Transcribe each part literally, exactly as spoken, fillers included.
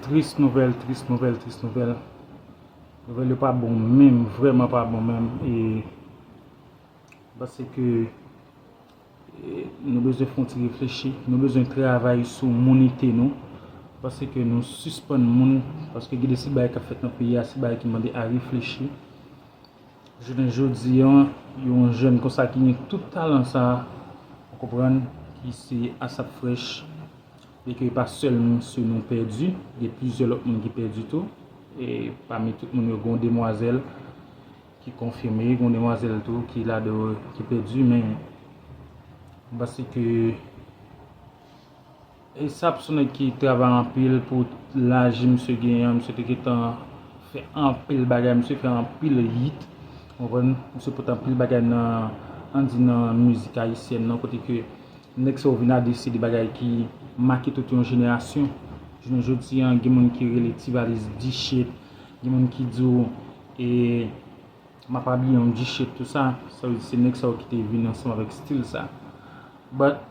Tris nouvèl, tris nouvèl, tris nouvèl. Nouvèl yo pa bon menm, vrèman pa bon menm. E m panse ke e, nou bezwen fè yon ti reflechi, nou bezwen travay sou mounite nou. M panse ke nou sispann moun, paske gen de se bagay k ap fèt nan peyi a, se bagay ki mande a reflechi. Jounen jodi a, yon jèn konsa ki gen tout talan sa, ou konprann, ki se Asap Fresh, e ke e pa sèl misye nou pèdi, gen plizyè lòt moun ki pèdi tou. E pami tout moun yo, gen yon demwazèl ki konfime, gen yon demwazèl tou ki ladan yo ki pèdi, men m panse ke Asap se yon nèg ki travay anpil pou laj misye genyen an. Misye te gentan fè anpil bagay, misye fè anpil hit. Ou konprann? Misye pote anpil bagay nan, ann di, nan mizik ayisyèn nan, kote ke nèg sa yo vin adrese de bagay ki make tout yon jenerasyon. Jounen jodi a, gen moun ki rele Ti Valiz Dichèt, gen moun ki di w, e, m ap abiye yon dichèt, tou sa. Sa vle di se nèg sa yo ki te vin ansanm avèk stil sa. But,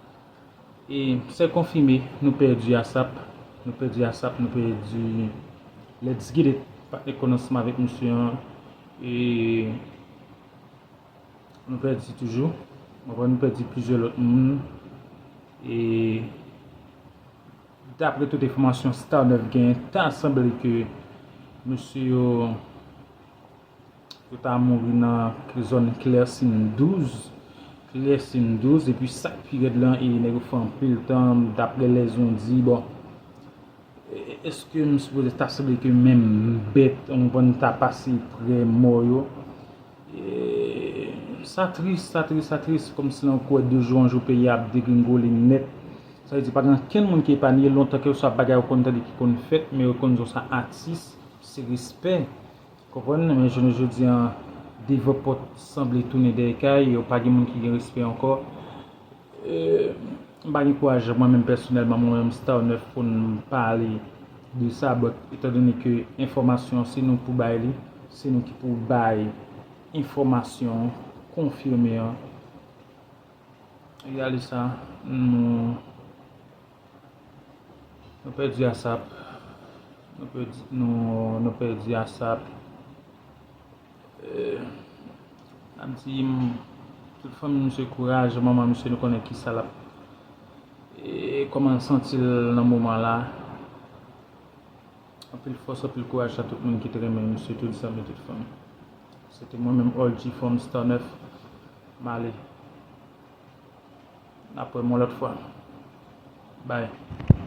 e, se konfime, nou pèdi Asap, nou pèdi Asap, nou pèdi Let's Get It, patnè konn ansanm avèk misye an, e nou pèdi toujou, nou pèdi plizyè lòt moun, e daprè tout enfòmasyon Star Neuf genyen, ta sanble ke mesye yo, yo ta mouri nan zòn Klèsin douz, Klèsin douz, epi sa k pi rèd lan, e nèg yo fè anpil tan, daprè lèzondi, bon, e, èske m sipoze ta sanble ke menm bèt, ou konprann, ta pase prè mò yo? E, sa tris, sa tris, sa tris, kòmsi nan kou de jou an jou peyi a ap degringole nèt. Sa vle di pa gen ankenn moun ki epanye, lontan kèlkeswa bagay ou konn tande ki konn fèt, men yo konn di w sa atis, se respè. Konprann? Men jounen jodi a, devan pòt sanble tounen dèyè kay, yo pa gen moun ki gen respè ankò. E, m pa gen kouraj mwen menm pèsonèlman, mwen menm Star Neuf pou m pale de sa, but etandone ke enfòmasyon se nou k pou bay li, se nou ki pou bay enfòmasyon konfime an. Gade sa, nou, nou pèdi Asap, nou pèdi, nou, nou pèdi Asap. E, n ap di m, tout fanmi misye kouraj, manman misye nou konnen kisa l ap, e, kòman l santi l nan moman la. Anpil fòs, anpil kouraj a tout moun ki te renmen misye, tout zanmi, tout fanmi. Se te mwen menm, All G from Star Neuf. M ale. N ap wè m yon lòt fwa. Bye.